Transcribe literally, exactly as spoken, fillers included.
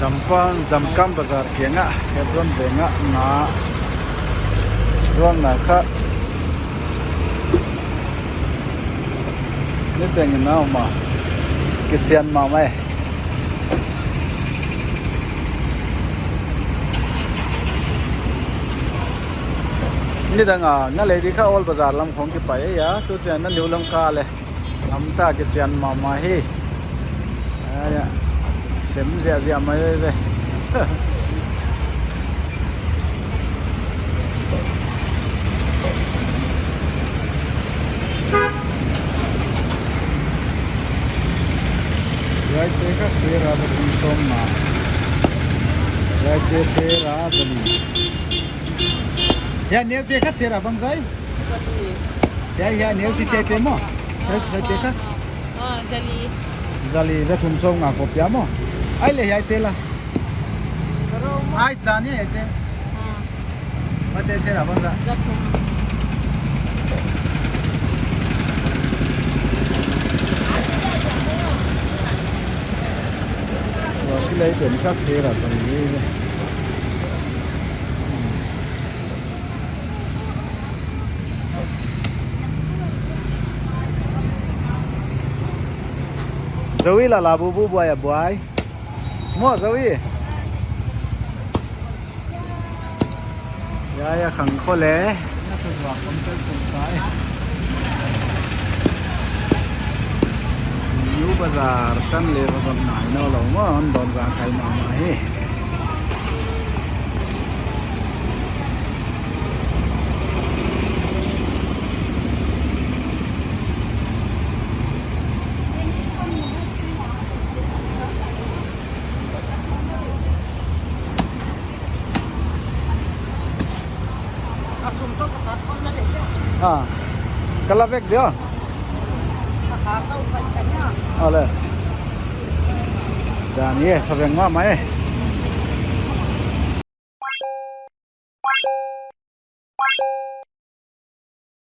Zampang, Zamkam bazar kiangah, Hebron vengah nga zuakna kha niteng in a om a, kichian mahmah e. Nidang a nga lei di kha Old Bazar lam khong kipai e a, tu chiang a New lam kha le. Lamta kichian mahmah hi. Ai a, sem ziahziah mai ve. Hiaite kha sera za thum sawmnga. Hiaite sera za li. Hiai neute kha sera bangzah? Za li. Hiai, hiai neu si chete maw? Hiai, hiaite kha? Ah, za li. Za li, za thum sawmnga ko pia maw? Ai le hiaite la. Ice dan hiaite. Ah. Mate sera bangzah? Za thum. Wa, kilai pen kha sera za li. Zoe la la bu bu buai a buai. Maw Zoe. Ya ya khang kho le. Na sa zua kon tel kon sai. New Bazar tan le bazar nai no lo maw, an don za khai mahmah hi. A sum toh ka sat kon na le dia. Ah. Ka la vek dia. Ka kha chau ka ta nia. Ale. Dan ye, tha veng mahmah e.